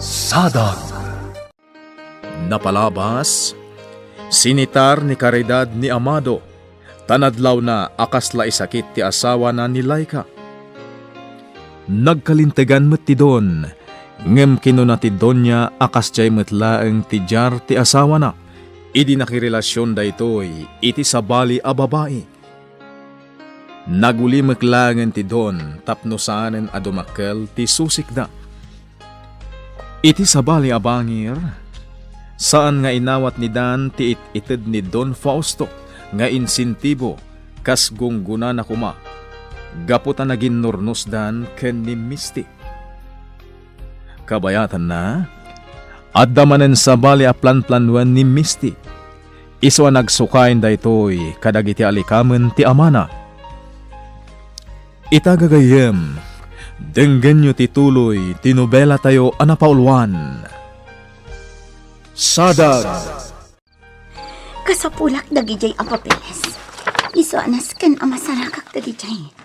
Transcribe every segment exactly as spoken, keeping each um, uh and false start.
Sadag. Napalabas, sinitar ni Caridad ni Amado, ta nadlawna a kasla isakit ti asawana ni Laika. Nagkalintegan met ti Don, ngem kinuna ti Doña a kasdiay met laeng ti diar ti asawana idi nakirelasion daytoy iti sabali a babai. Nagulimek laengen ti Don tapno saanen a dumakkel ti susikda. Iti sabali a bangir, saan nga inawat ni Dan ti it-ited ni Don Fausto nga insentibo kas gunggonana koma gapu ta naginnurnosdan ken ni Misty. Kabayatanna, adda manen sabali a planplanoen ni Misty. Isu a nagsukaen daytoy kadagiti alikamen ti amana. Ita gagayyem, denggenyo ti tuloy ti nobelatayo a napauluan. Sadag. Kasapulak dagidiay a papeles. Isu a nasken a masarakak dagidiay.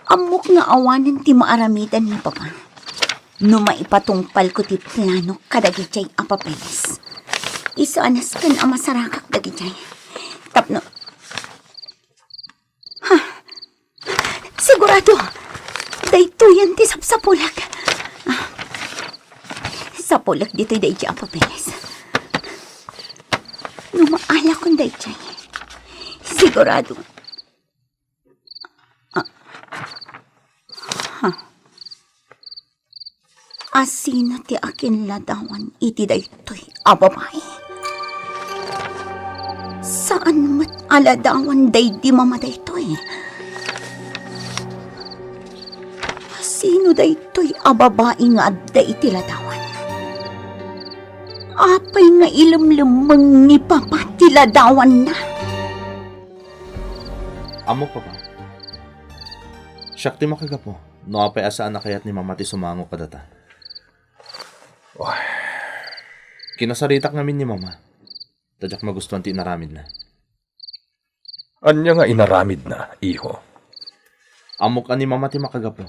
Ammok nga awanen ti maaramidan ni Papa no maipatungpalko ti planok kadagidiay a papeles. Isu a nasken a masarakak dagidiay. Tapno, ha? Sigurado, daytoyen ti sapsapulak. Ah, sapulak ditoy daydiay a papeles. No maalakon daydiay, sigurado. Ah. Ha. Asino ti akinladawan iti daytoy a babai? Saan met a ladawan daydi mama daytoy? Asino daytoy a babai nga adda iti ladawan? Apay nga ilemlemmeng ni Papa ti ladawanna? Ammok, Papa. Siak ti makagapu no apay a saan a kayat ni Mama ti sumango kadata. Oy. Kinasaritak ngamin ni Mama. Ta diak magustuan ti inaramidna. Ania nga inaramidna, iho? Ammok a ni Mama ti makagapu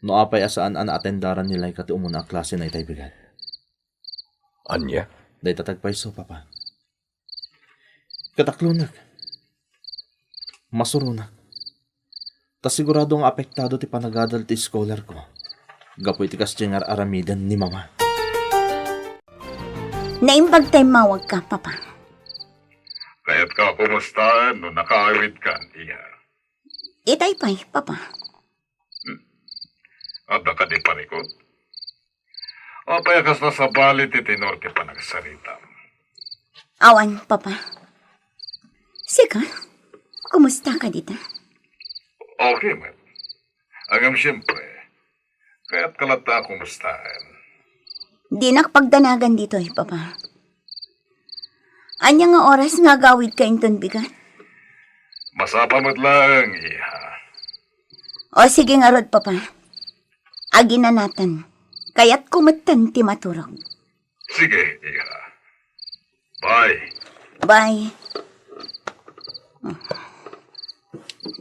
no apay a saan a naatendaran ni Laika ti umuna a klasena itay bigat. Ania? Dayta ti agpayso, Papa. Kataklonak. Masuronak. Ta sigurado nga apektado ti panagadal ti scholarko gapu iti kasdiay nga ar-aramiden ni Mama. Naimbag ta immawagka, Papa. Kayatka a kumustaen no nakaawidkan, iha? Itay pay, Papa. Hmm. Adda kadi parikut? Apay a kasla sabali ti tenor ti panagsaritam? Awan, Papa. Sika, kumusta ka dita? Okay met. Ngem siempre, kayatka latta a kumustaen. Dinak pagdanagan ditoy, Papa. Ania nga oras nga agawidka inton bigat? Masapa met laeng, iha. O, sige ngarud, Papa. Aginanatan. Kayatko metten ti maturog. Sige, iha. Bye. Bye.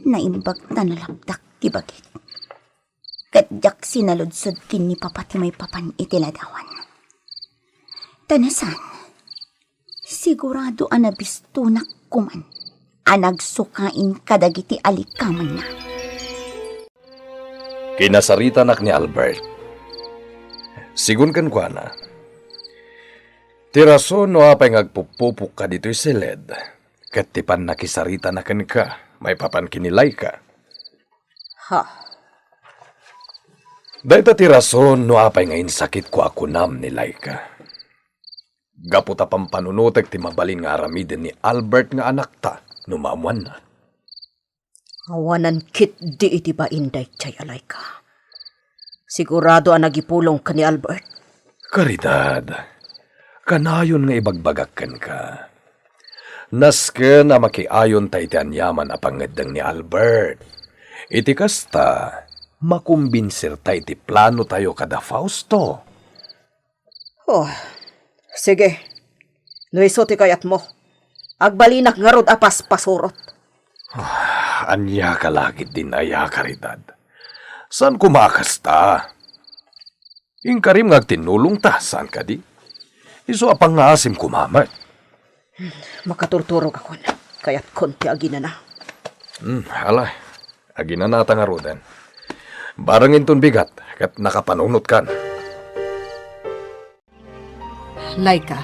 Naimbag ta nalapdak ti bagik. Ket diak sinaludsod ken ni Papa ti maipapan iti ladawan. Ta no saan, sigurado a nabistonak koman a nagsukain kadagiti alikamenna. Kinasaritanak ni Albert. Sigun kenkuana, ti rason no apay nga agpuppupokka ditoy siled, ket ti pannakisaritana kenka maipapan ken ni Laika. Ha? Dayta ti rason no apay nga insakitko a kunam ni Laika. Gapu ta pampanunotek ti mabalin nga aramiden ni Albert nga anakta no maammoanna. Awanan ketdi iti bain daydiay a Laika. Sigurado a nagipulong ken ni Albert. Caridad, kanayon nga ibagbagak kenka. Nasken a makiayonta iti aniaman a pangngeddeng ni Albert. Iti kasta, makumbinsirta iti planotayo kada Fausto. Oh, sige. No isu ti kayatmo, agbalinak ngarud a paspasurot. Ah, ania ka la ketdin aya, Caridad? Saan koma a kasta? Inkarim nga agtinnulongta, saan kadi? Isu a pangngaasim koma met. Makaturturogakon. Kayatkon ti aginana. Hmm, ala. Aginanata ngaruden. Bareng inton bigat, ket nakapanunotkan. Laika,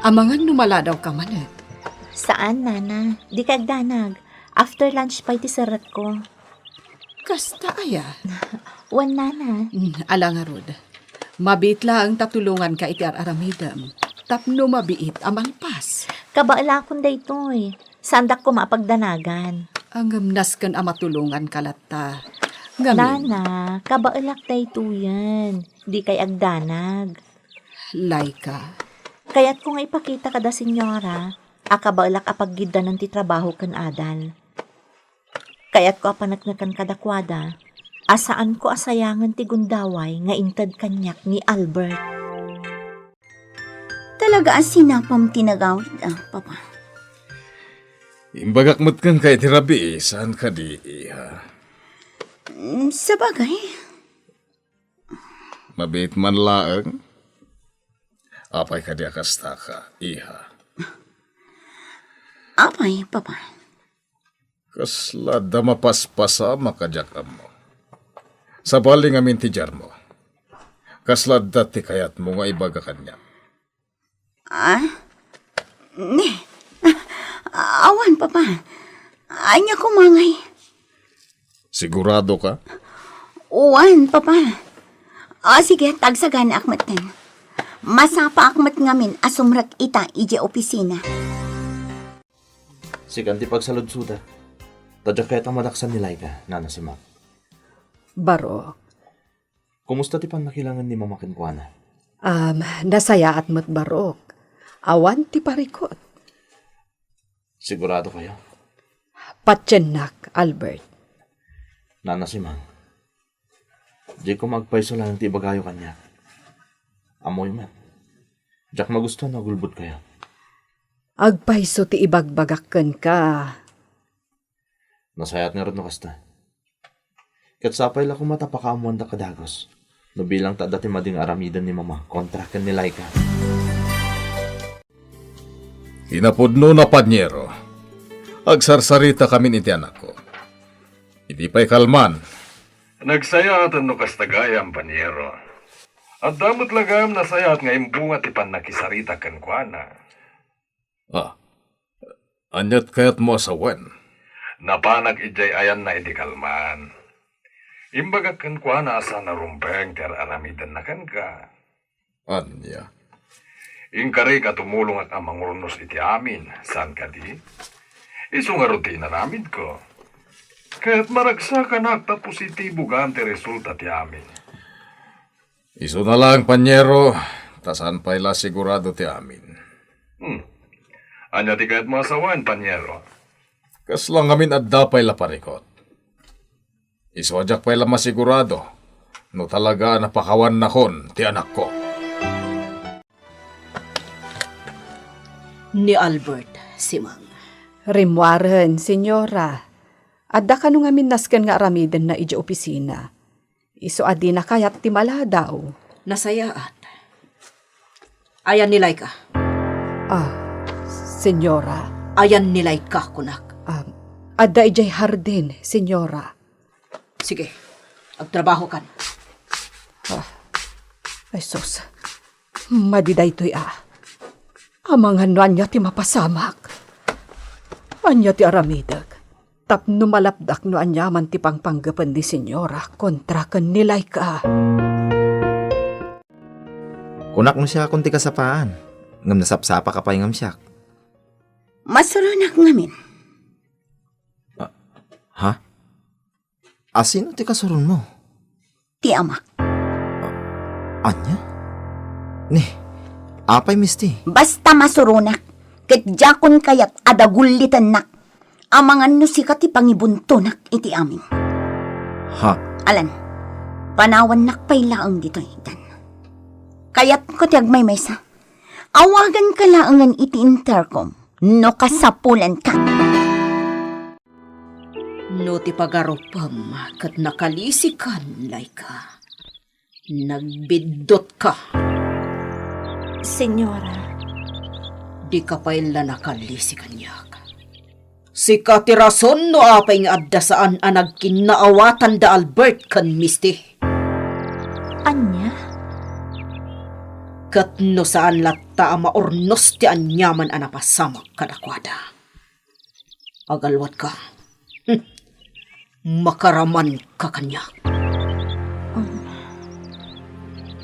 amangan no maladawka manen. Saan, Nana. Dika agdanag. After lunch pay ti serrekko. Kasta aya? Wen, Nana. Mm, ala ngarud. Mabiit laeng ta tulonganka iti ar-aramidem tapno mabiit a malpas. Kabaelakon daytoy. Saandak koma a pagdanagan. Ngem nasken a matulonganka latta. Ngamin. Nana, kabaelak daytoyen. Dikay agdanag. Laika. Kayatko nga ipakita kada senyora a kabaelak a paggiddanan ti trabaho ken adal. Kayatko a paneknekan kadakuada a saanko a sayangen ti gundaway nga inted kaniak ni Albert. Talaga a sinapam ti nagawid, ah, Papa. Imbagak met kenka iti rabii, saan kadi, iha? Mm, sabagay. Mabiit man laeng. Apay kadi a kastaka, iha? Apay, Papa? Kasla adda mapaspasamak a diak ammo. Sabali ngamin ti diarmo. Kasla adda ti kayatmo nga ibaga kaniak? Ah? Ni, ah, awan, Papa. Ania koma ngay? Sigurado ka? Wen, Papa. Ah, sige, tagsaganaak metten. Masapaak met ngamin a sumrek ita idiay opisina. Sikan ti pagsaludsoda. Ta diak kayat a madaksan ni Laika, Nana Simang. Barok. Kumusta ti pannakilangen ni Mama kenkuana? Um, nasayaat met, Barok. Awan ti parikut. Sigurado kayo? Patiennak, Albert. Nana Simang, diko agpayso laeng ti ibagayo kaniak. Ammoyo met, diak magustuhan no agulbod kayo. Agpayso ti ibagbagak kenka. Nasayaat ngarud no kasta. Ket sapay la koma ta pakaammoandak a dagus no bilang ta adda ti madi nga aramiden ni Mama kontra ken ni Laika. Kinapudnona, Panyero, agsarsarita kamin iti anakko. Idi pay kalman. Nagsayaaten no kasta gayam, Panyero. Adda met la gayam nasayaat nga imbunga ti pannakisarita kenkuana. Ah, aniat kayatmo a sawen? Napanak idiay ayanna idi kalman. Imbagak kenkuana a saan a rumbeng ti ar-aramidenna kenka. Ania? Inkarik a tumulongak a mangurnos iti amin, saan kadi? Isu ngarud ti inaramidko. Ket maragsakanak ta positibo gayam ti resulta ti amin. Isuna laeng, Panyero, ta saan pay la sigurado ti amin. Hmm. Ania ti kayatmo a sawen, Panyero? Kasla ngamin adda pay la parikut. Isu a diak pay la masigurado no talaga a napakawannakon ti anakko. Ni Albert, Simang. Rimmuaren, Senyora. Adda kano ngamin nasken nga aramidenna idiay opisina. Isu a dina kayat ti maladaw. Nasayaat. Ayan ni Laika? Ah, Senyora. Ayan ni Laika, kunak? Ah, adda idiay hardin, Senyora. Sige, agtrabahokan. Ah, ay sus. Madi daytoy a. Amangan no ania ti mapasamak. Ania ti aramidek? Tapno malapdak no aniaman ti pangpanggepen ni Senyora kontra ken ni Laika. Kunak no siakon ti kasapaan, ngem nasapsapaka pay ngem siak. Masuronak ngamin. Ah, ha? Asino ti kasuronmo? Ti amak. Ah, ania? Ni, apay, misti? Basta masuronak, ket diakon kayat a dagullitennak. Amangan no sika ti pangibuntonak iti amin. Ha? Alan, panawannak pay laeng ditoy, Dan. Kayatko ti agmaymaysa. Awaganka laengen iti intercom no kasapulanka. No ti pagarupem ket nakalisikan, Laika, Nagbiddutka. Senyora. Dika pay la nakalisi kaniak. Sika ti rason no apay nga adda saan a nagkinnaawatan da Albert ken Misty. Ania? Ket no saan latta a maurnos ti aniaman a napasamak kadakuada. Agalwatka. Hmm. Makaramanka kaniak. Um.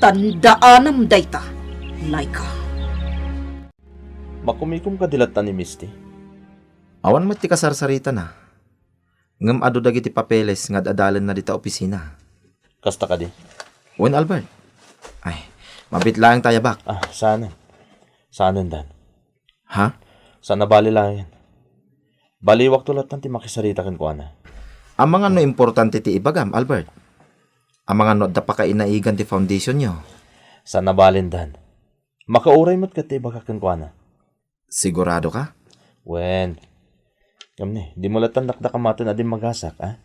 Tandaanam dayta, Laika. Makumikom kadi latta ni Misty? Awan met ti kasarsaritana. Ngem adu dagiti papeles nga ad-adalenna dita opisina. Kasta kadi? Wen, Albert. Ay, mabiit laeng ta ayabak. Ah, saanen. Saanen, Dan. Ha? Saan a bale laeng. Baliwakto latta ti makisarita kenkuana. Amangan no importante ti ibagam, Albert? Amangan no adda pakainaigan ti foundationyo? Saan a balen, Dan. Makauray met ket ti ibagak kenkuana. Sigurado ka? Wen. Ngem ni, dimo latta dakdakamaten a dimmagasak, a?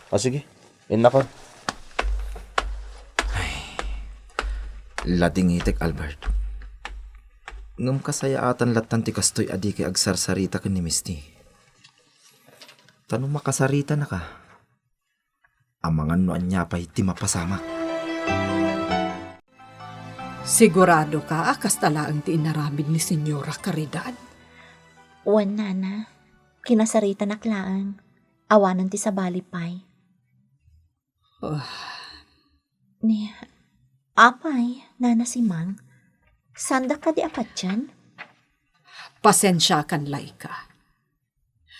O sige, innakon. Ay, latingitek, Albert. Ngem kasayaatan lattan ti kastoy a dikay agsarsarita ken ni Misty. Ta no makasaritanaka, amangan no ania pay ti mapasamak. Sigurado ka a kasta laeng ti inaramid ni Senyora Caridad? Wen, Nana. Kinasaritanak laeng. Awanen ti sabali pay. Ah. Ni, apay, Nana Simang? Saandak kadi a patien? Pasensiakan, Laika.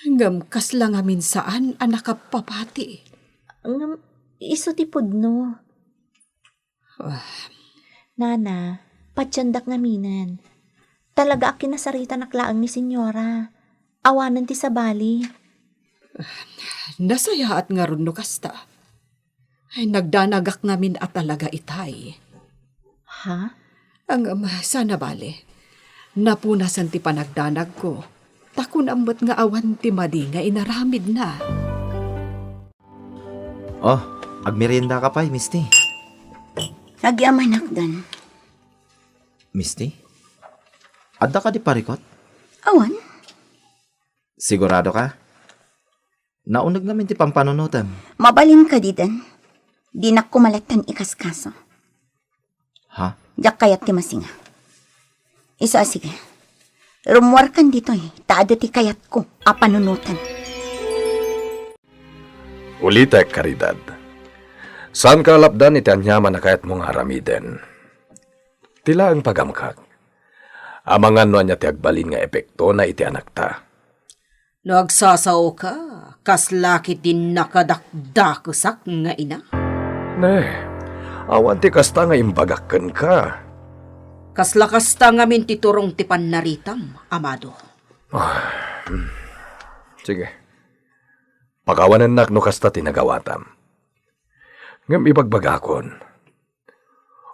Ngem kasla ngamin saan a nakapapati. Ngem isu ti pudno. Ah. Nana, patiendak ngaminen. Talaga a kinasaritanak laeng ni Senyora. Awanen ti sabali. Nasayaat ngarud no kasta. Ay, nagdanagak ngamin a talaga itay. Ha? Ang, um, saan a bale. Napunasan ti panagdanagko. Ta kunam met nga awan ti madi nga inaramidna. Oh, agmerienda ka pay, Misty. Agyamanak, Dan. Misty? Adda kadi parikot? Awan. Sigurado ka? Nauneg ngamin ti pampanunotem. Mabalin kadi, Dan. Dinak koma lattan ikaskaso. Ha? Diak kayat ti masinga. Isu a, sige. Rummuarkan ditoy, ta adu ti kayatko a panunoten. Ulitek, Caridad. Saanka a lapdan iti aniaman a kayatmo nga aramiden. Ti laeng pagamkak, amangan no ania ti agbalin nga epektona iti anakta. No agsasaoka, kasla ketdi nakadakdakesak nga ina. Ne, awan ti kasta nga imbagak kenka. Kasla kasta ngamin ti turong ti pannaritam, amado. Ah, hmm. Sige. Pakawanennak no kasta ti nagawatam. Ngem ibagbagakon,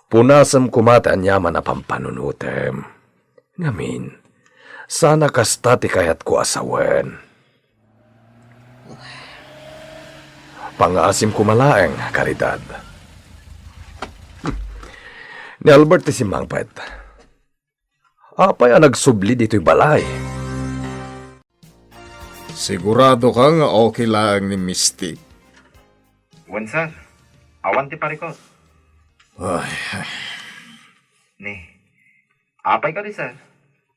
punasem koma ti aniaman a pampanunotem. Ngamin, saan a kasta ti kayatko a sawen. Pangaasim koma laeng, Caridad. Ni Albert ti simmangpet. Apay a nagsubli ditoy balay? Sigurado ka nga okay laeng ni Misty? Wen, sir. Awan ti parikot. Ay, ay. Ni, apay kadi, sir?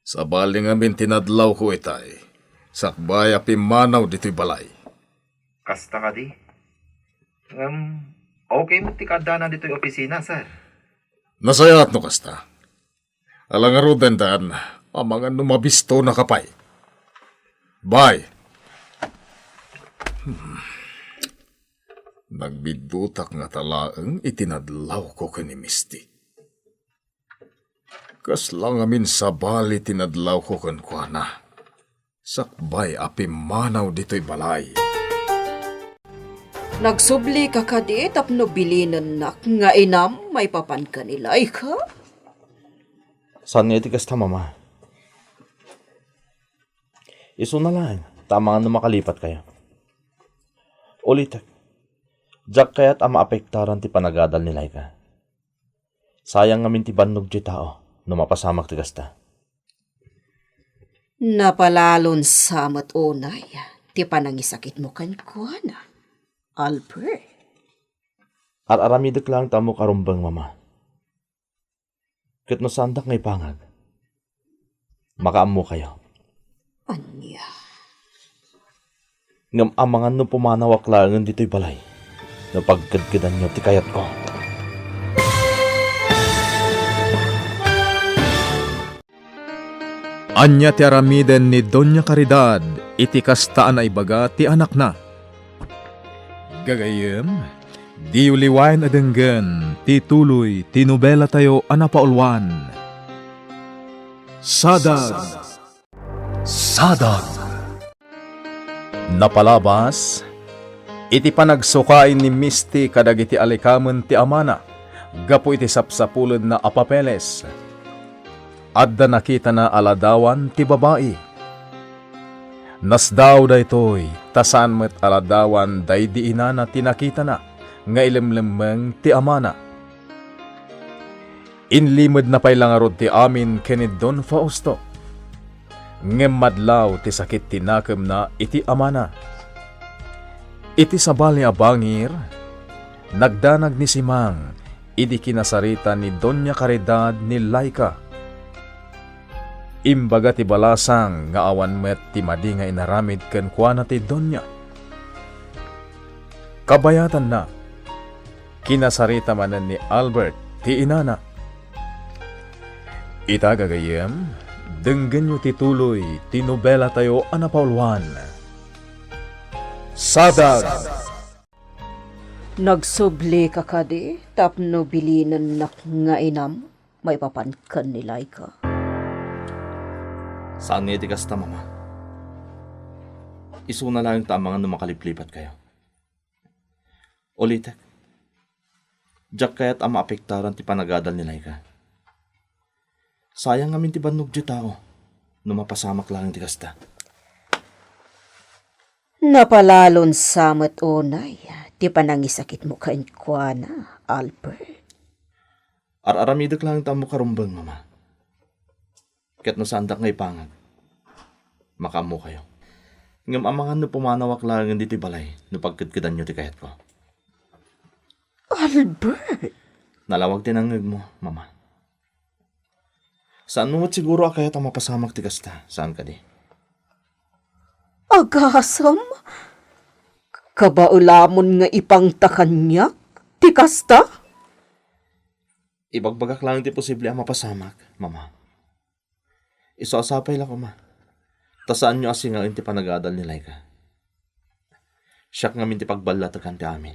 Sabali ngamin ti nadlawko itay, sakbay a pimmanaw ditoy balay. Kasta kadi? Ngem, okay met ti kaaddana ditoy opisina, sir. Nasayaat no kasta. Ala ngaruden, Dan, amangan no mabistonaka pay. Bye. Hmm. Nagbiddutak ngata laeng iti nadlawko ken ni Misty. Kasla ngamin sabali ti nadlawko kenkuana. Sakbay a pimmanaw ditoy balay. Nagsublika kadi tapno bilinennak nga inam maipapan ken ni Laika? Saan nga iti kasta, Mama. Isuna laeng, ta amangan no makalipatkayo. Ulitek, diak kayat a maapektaran ti panagadal ni Laika. Sayang ngamin ti bannogdiay tao no mapasamak ti kasta. Napalalon sa met unay ti panangisakitmo kenkuana, Albert. Ar-aramidek laeng ti ammok a rumbeng, Mama. Ket no saandak nga ipangag, makaammokayo. Ania? Ngem amangan no pumanawak laengen ditoy balay no pagkedkedanyo ti kayatko. Ania ti aramiden ni Doña Caridad iti kasta a naibaga ti anakna? Gagayyem, diyo liwayan a denggen ti tuloy ti nobelatayo a napauluan, Sadag. Sadag. Napalabas, iti panagsukaen ni Misty kadagiti alikamen ti amana gapu iti sapsapulenna a papeles, adda nakitana a ladawan ti babai. Nasdaaw daytoy ta saan met a ladawan daydi inana ti nakitana nga ilemlemmeng ti amana. Inlimedna pay la ngarud ti amin ken ni Don Fausto. Ngem madlaw ti sakit ti nakemna iti amana. Iti sabali a bangir, nagdanag ni Simang idi kinasarita ni Doña Caridad ni Laika. Imbaga ti balasang nga awan met ti madi nga inaramid kenkuana ti Doña. Kabayatanna, kinasarita manen ni Albert ti inana. Ita, gagayyem, denggenyo ti tuloy ti nobelatayo a napauluan, Sadag. Nagsublika kadi tapno bilinennak nga inam maipapan ken ni Laika? Saan nga iti kasta, Mama. Isuna laeng ta amangan no makaliplipatkayo. Ulitek, diak kayat a maapektaran ti panagadal ni Laika. Sayang ngamin ti bannog diay tao no mapasamak laeng ti kasta. Napalalon sa met unay ti panangisakitmo kenkuana, Albert. Ar-aramidek laeng ti ammok a rumbeng, Mama. Ket no saandak nga ipangag, makaammokayo. Ngem amangan no pumanawak laengen ditoy balay no pagkedkedanyo ti kayatko. Albert! Nalawag ti nangngegmo, Mama. Saanmo met siguro a kayat a mapasamak ti kasta, saan kadi? Agasem? Kabaelamon nga ipangta kaniak ti kasta? Ibagbagak laeng ti posible a mapasamak, Mama. Isu a sapay la koma ta saanyo a singaen ti panagadal ni Laika. Siak ngamin ti pagballatekan ti amin.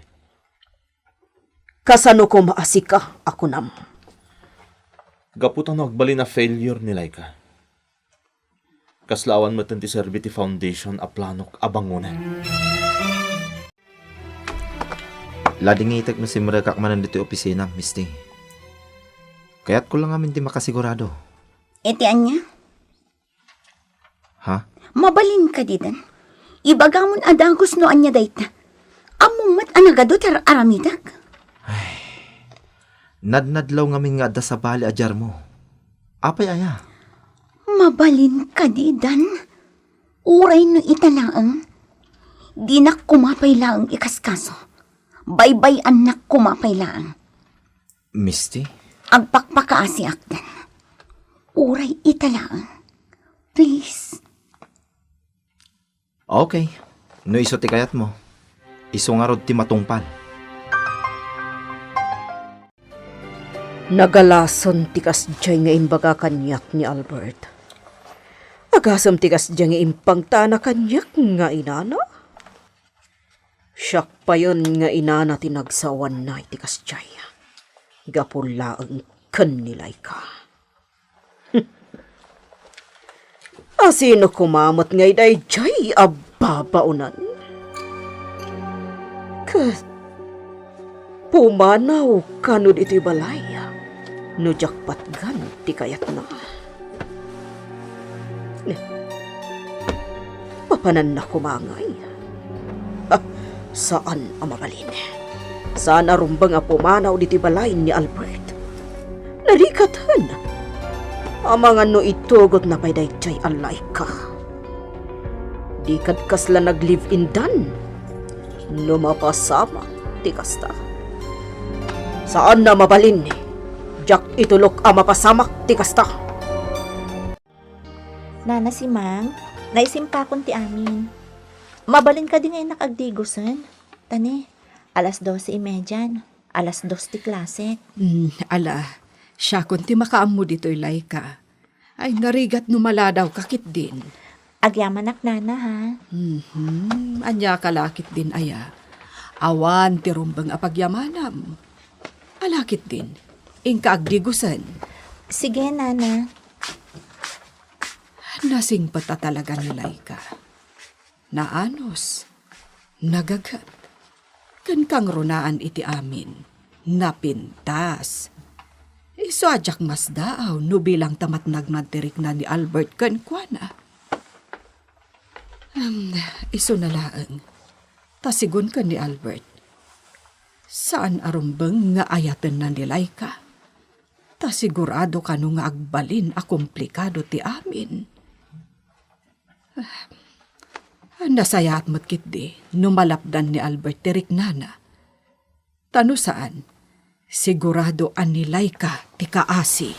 Kasano koma a sika a kunam? Gapu ta no agbalin a failure ni Laika, kasla awan metten ti serbi ti foundation a planok a bangonen. Ladingitek no simrekak manen ditoy opisina, Misty. Kayatko la ngamin ti makasigurado. Iti ania? Ha? Mabalin kadi, Dan? Ibagamon a dagus no ania dayta. Ammom met a nagadu ti ar-aramidek. Nadnadlaw ngamin nga adda sabali a diarmo. Apay aya? Mabalin kadi, Dan? Uray no ita laeng, dinak koma pay laeng ikaskaso. Baybay-annak koma pay laeng. Misty? Agpakpakaasiak, Dan. Uray ita laeng. Please. Okay. No isu ti kayatmo, isu ngarud ti matungpal. Nagalasen ti kasdiay nga imbaga kaniak ni Albert. Agasem ti kasdiay nga impangtana kaniak nga inana. Siak payen nga inana ti nagsawanna iti kasdiay. Gapu laeng ken ni Laika. Asino koma met ngay daydiay a babaonan? Ket pumanaw kano ditoy balay no diak patgan ti kayatna. Papananna koma ngay. Ah, saan a mabalin. Saan a rumbeng a pumanaw ditoy balay ni Albert. Dalikaten. Amangan no itugotna pay daytoy a Laika. Di kad kasla nag-live-in dan. No mapasamak ti kasta. Saanna mabalin. Diak itulok a mapasamak ti kasta. Nana Simang, naisimpakon ti amin. Mabalin kadi nga innak agdigusen? Tani, alas doce y media, alas dos ti klasek. Hmm, ala, siakon ti makaammo ditoy, Laika. Ay, narigat no maladaw ka ketdin. Agyamanak, Nana, ha? Mhm, ania ka la ketdin, aya? Awan ti rumbeng a pagyamanam. Ala ketdin, inka agdigusen. Sige, Nana. Nasingpet a talaga ni Laika. Naanus, nagaget, ken kangrunaan iti amin, napintas. Isu a diak masdaaw no bilang ta matnagna ti rikna ni Albert kenkuana. Em, isuna laeng, ta sigun ken ni Albert, saan a rumbeng nga ayatenna ni Laika. Ta sigurado kano nga agbalin a komplikado ti amin. Ah, nasayaat met ketdi no malapdan ni Albert ti riknana. Ta no saan, sigurado a ni Laika ti kaasi.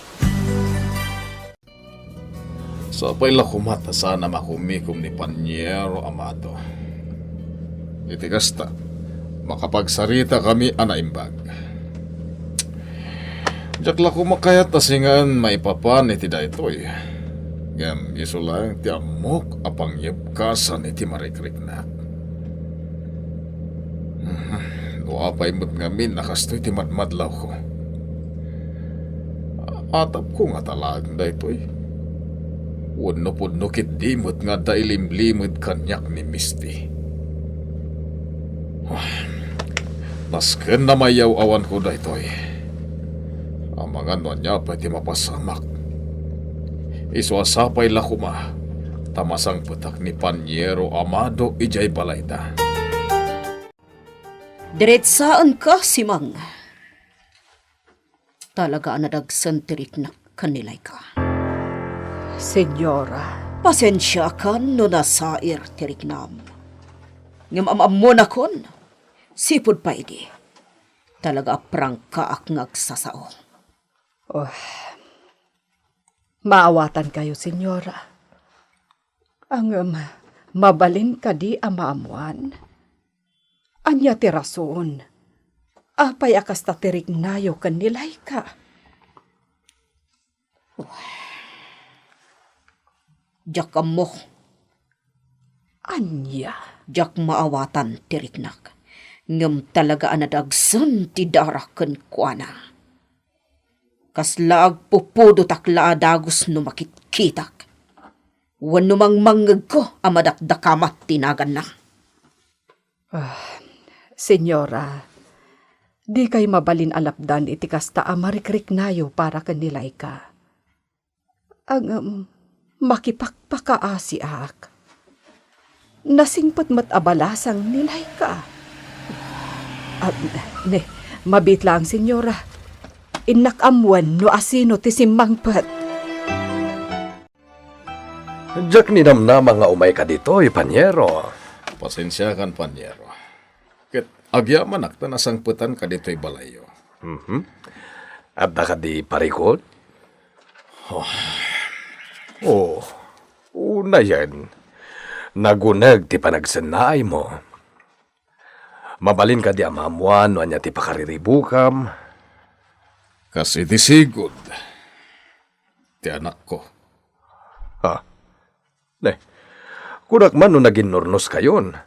Sapay la koma ta saan a makumikom ni Paniero Amado. Iti kasta, makapagsaritakami a naimbag. Diak la koma kayat a singaen maipapan iti daytoy. Ngem isu laeng ti ammok a pangyebkasan iti marikriknak. No apay met ngamin a kastoy ti madmadlawko. Atapko ngata laeng daytoy. Wenno pudno ketdi met nga adda ilimlimed kaniak ni Misty. Nasken a mayyaw-awanko daytoy. Amangan no ania pay ti mapasamak. Isu a sapay la koma, ta masangpetak ni Paniero Amado idiay balayda. Diretsaenka, Simang. Talaga a nadagsen ti riknak ken ni Laika. Senyora. Pasensiakan no nasair ti riknam. Ngem am-ammonakon, sipud pay idi, talaga a prangkaak nga agsasao. Oh, maawatankayo, Senyora. Ngem, mabalin kadi a maammuan? Ania ti rason? Apay a kasta ti riknayo ken ni Laika? Diak ammo. Ania? Diak maawatan ti riknak. Ngem talaga a nadagsen ti dara kenkuana. Kasla agpupudotak la a dagus no makitkitak. Wenno mangmangngegko a madakdakamat ti naganna. Ah, Senyora, dikay mabalin a lapdan iti kasta a marikriknayo para ken ni Laika. Ngem, makipakpakaasiak. Nasingpet met a balasang ni Laika. Ah, ne, mabiit laeng, Senyora. Innak ammoen no asino ti simmangpet. Diak ninamnama nga umayka ditoy, Paniero. Pasensiakan, Paniero. Ket agyamanak ta nasangpetanka ditoy balayyo. Mhm. Adda kadi parikut? Oh. Oh, unayen. Naguneg ti panagsennaaymo. Mabalin kadi a maammuan no ania ti pakariribukam? Kas iti sigud ti anakko. Ha? Ne, kunak man no naginnurnoskayon.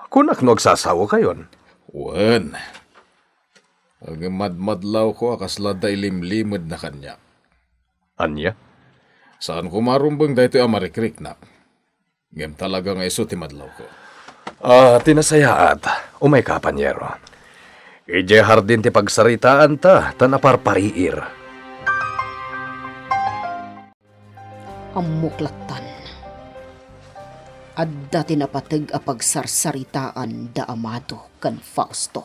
Kunak no agsasaokayon. Wen, agmadmadlawko a kasla adda ilimlimedna kaniak. Ania? Saan koma rumbeng daytoy a marikriknak. Ngem talaga nga isu ti madlawko. Ah, ti nasayaat, umayka, Paniero. Idiay hardin ti pagsaritaanta, ta naparpariir. Ammok lattan. Adda ti napateg a pagsarsaritaan da Amado ken Fausto.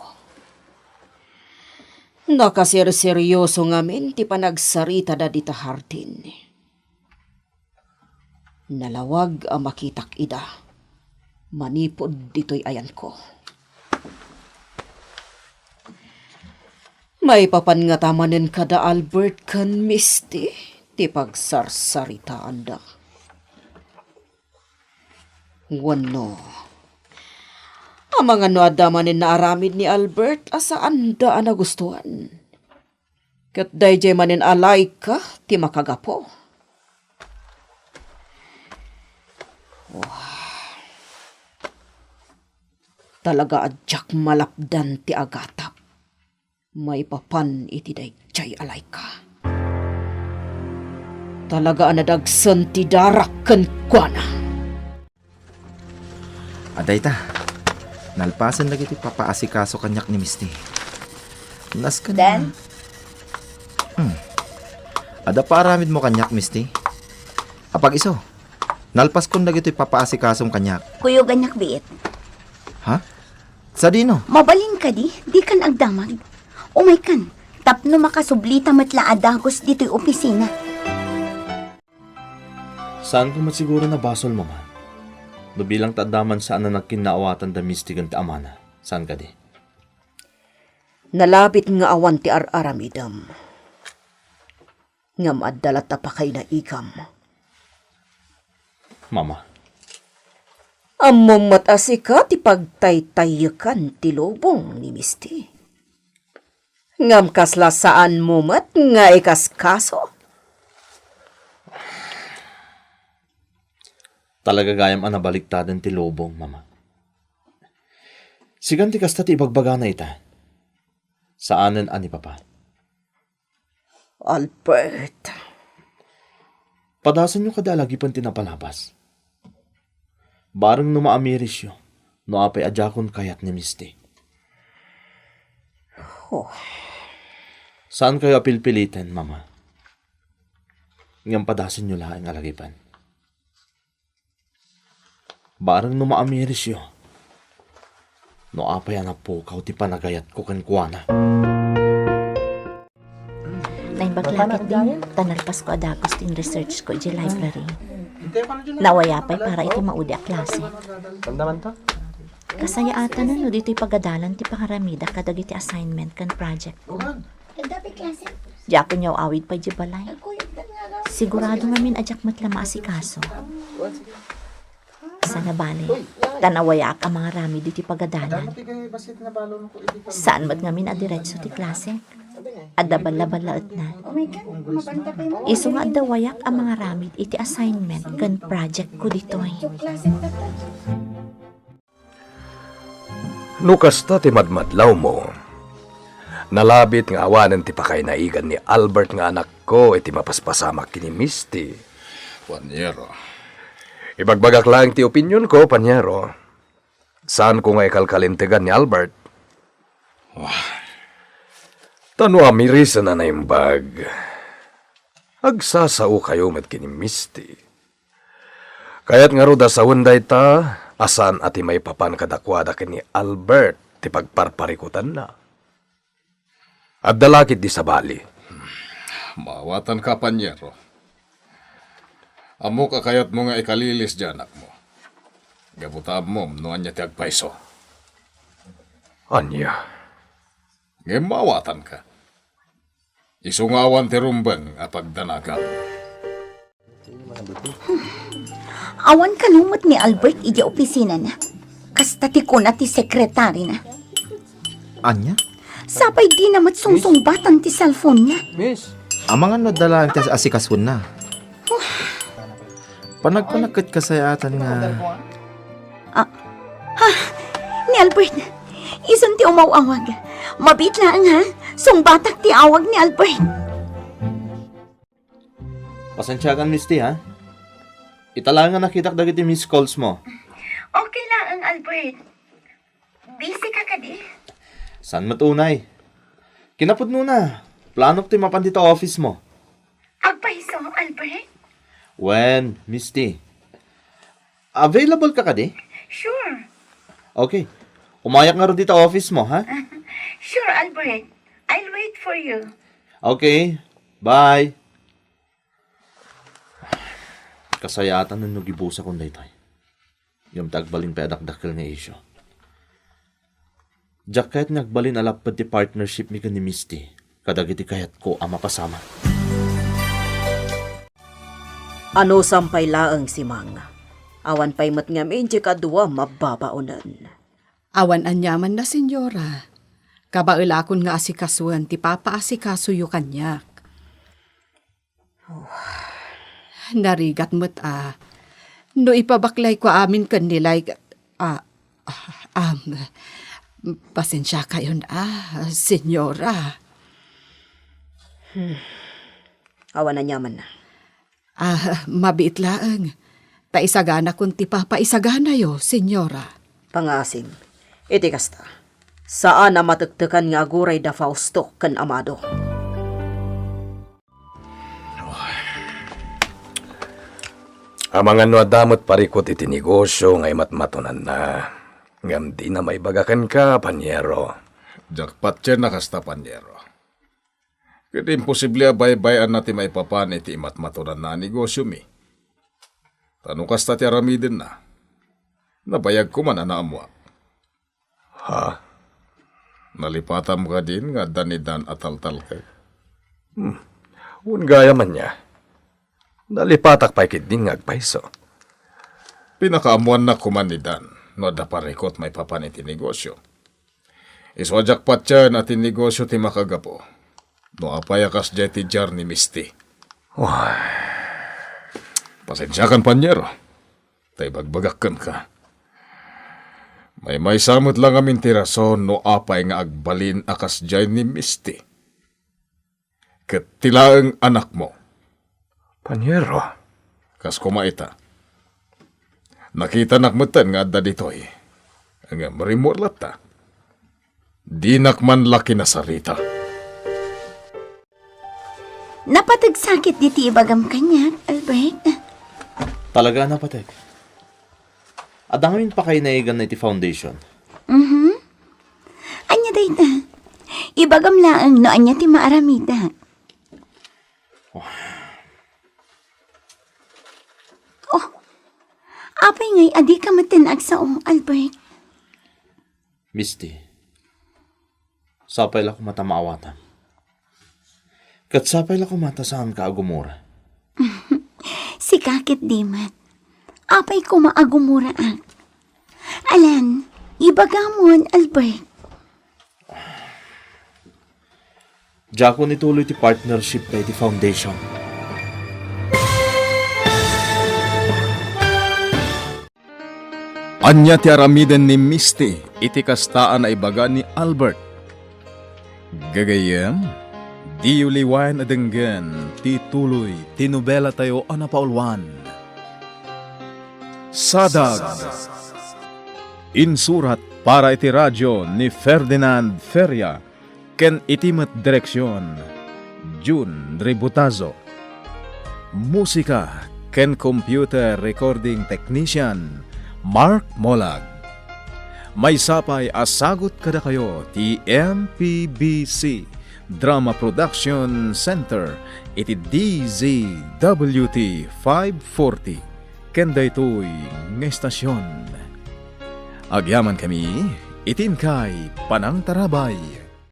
Nakaserseryoso ngamin ti panagsaritada dita hardin. Nalawag a makitak ida manipud ditoy ayanko. Maipapan ngata manen kada Albert ken Misty ti pagsarsaritaanda. Wenno, amangan no adda manen naaramid ni Albert a saanda a nagustuan. Ket daydiay manen a Laika ti makagapu. Wah. Talaga a diak malapdan ti agatap maipapan iti daydiay a Laika. Talaga a nadagsen ti darak kenkuana. Adda ita. Nalpasen dagiti papaasikaso kaniak ni Misty. Nasken. Dan? Hmm. Adda paaramidmo kaniak, Misty? Apag-isu, nalpaskon dagitoy papaasikasom kaniak. Kuyogannak biit. Ha? Sadino? Mabalin kadi, dikan agdamag. Umaykan, tapno makasublita met la a dagus ditoy opisina. Saanko met siguro nabasol, Mama. No bilang ta adda man saan a nagkinnaawatan da Misty ken ti amana, saan kadi? Nalabit nga awan ti ar-aramidem. Ngem adda latta pakainaigam. Mama. Ammom met a sika ti pagtaytayyekan ti lubong ni Misty. Ngem kasla saanmo met nga ikaskaso? Talaga gayam a nabaliktaden ti lubong, Mama. Sikan ti kasta ti ibagbagana ita. Saanen a ni Papa. Albert. Padasenyo kadi a lagipen ti napalabas. Bareng no maamirisyo, no apay a diakon kayat ni Misty. Oh. Saankayo a pilpiliten, Mama. Ngem padasenyo laeng a lagipen. Bareng no maamirisyo, no apay a napukaw ti panagayatko kenkuana. Naimbag la ketdi, ta nalpasko a dagus ti in-research ko idiay library. Naaway apay para iti maudi a klase. Damdaman to? Kasayaatan no ditoy pagadalan ti pangaramida kadagiti assignment ken project. Diakon yaw-awid pay idiay balay. Sigurado ngamin a diak met la maasikaso. Sana bale, ta nawayaak a mangaramid iti pagadalan. Saan met ngamin a diretso ti klase. Adda balla-ballaetna. Isu nga adda wayak a mangaramid iti assignment ken project ko ditoy. No kasta ti madmadlawmo, nalabit nga awanen ti pakainaigan ni Albert nga anakko iti mapaspasamak ken ni Misty. Panyero. Ibagbagak laeng ti opinionko, Panyero. Saanko nga ikalkalintegan ni Albert. Wah. Ta no amirisen a naimbag, agsasaokayo met ken ni Misty. Kayat ngarud a sawen dayta a saan a ti maipapan kadakuada ken ni Albert ti pagparparikutanna. Adda la ketdi sabali. Maawatanka, Panyero. Ammok a kayatmo nga ikalilis ti anakmo. Gapu ta ammom no ania ti agpayso. Ania? Ngem maawatanka. Isu nga awan ti rumbeng a pagdanagam. Awan kano met ni Albert idiay opisinana. Kasta ti kuna ti sekretarina. Ania? Sapay dina met sungsungbatan ti cellphone-na. Miss? Amangan no adda laeng ti as-, asikasoenna. Panagkunak ket kasayaatan nga Ah, ha? Ni Albert, isun ti umaw-awag. Mabiit laeng, ha? Sungbatak ti awag ni Albert. Pasensiakan, Misty, ha? Ita laeng a nakitak dagiti missed calls mo. Okay laeng, Albert. Busy ka kadi? Saan met unay? Kinapudnona, planok ti mapan dita office mo. Agpayso, Albert? Wen, Misty. Available ka kadi? Sure. Okay. Umayak ngarud dita office mo, ha? Sure, Albert. I'll wait for you. Okay. Bye. Kasayaatan no gibusakon daytoy. Ngem ta agbalin pay a dakdakkel nga isyu. Diak kayat nga agbalin a lapped ti partnership mi ken ni Misty kadagiti kayatko a mapasamak. Anusam pay laeng, Simang. Awan pay met ngamin ti kadua mabbabaonen. Awan aniamanna, Senyora. Kabaelakon nga asikasuen ti papaasikasoyo kaniak. Oh, narigat met a no ipabaklayko amin ken ni Like, a, a, am, pasensiakayon a, Senyora. Hmm. Awan aniamanna. Ah, mabiit laeng. Ta isaganakon ti papaisaganayo, Senyora. Pangasim, iti kasta, saan a matektekan nga aguray da Fausto ken Amado. Amangan no adda met parikut iti negosio nga imatmatonanna, ngem dina maibaga kenka, Panyero. Diak patien a kasta, Panyero. Ket imposible a baybay-anna ti maipapan iti imatmatonanna a negosiomi. Ta no kasta ti aramidenna, nabayag koman a naammoak. Ha? Nalipatam kadin nga adda ni Dan a taltalkek? Hmm. Wen gayam ania. Nalipatak pay ketdin nga agpayso. Pinakaammoannak koman ni Dan no adda parikut maipapan iti negosio. Isu a diak patien a ti negosio ti makagapu no apay a kasdiay ti diar ni Misty. Uy. Pasensiakan, Panyero, ta ibagbagak kenka. Maymaysa met la ngamin ti rason no apay nga agbalin a kasdiay ni Misty. Ket ti laeng anakmo. Panyero. Kas koma ita. Nakitanak metten nga adda ditoy. Ngem rimmuar latta. Dinak man la kinasarita. Napateg sakit diti ibagam kaniak, Albert. Talaga a napateg. Adda ngamin pakainayaganna iti foundation. Mhm. Ania dayta? Ibagam laeng no ania ti maaramidak. Oh. Oh. Apay ngay a dika metten agsao, Albert? Misty, sapay la koma ta maawatam. Ket sapay la koma ta saanka a gumura. Sika ket di met. Apay koma a gumuraak? Alan, ibagamon, Albert. Diakon ituloy ti partnership ta iti foundation. Ania ti aramiden ni Misty iti kasta a naibaga ni Albert? Gagayyem, diyo liwayan a denggen ti tuloy ti nobelatayo a napauluan. Sadag. Insurat para iti radio ni Ferdinand Feria ken iti met direksion, Jun Ributazo. Musika ken computer recording technician, Mark Molag. Maysa pay a sagut kadakayo ti M P B C Drama Production Center iti D Z W T five forty ken daytoy nga estasion. Agyamankami iti inkay panangtarabay.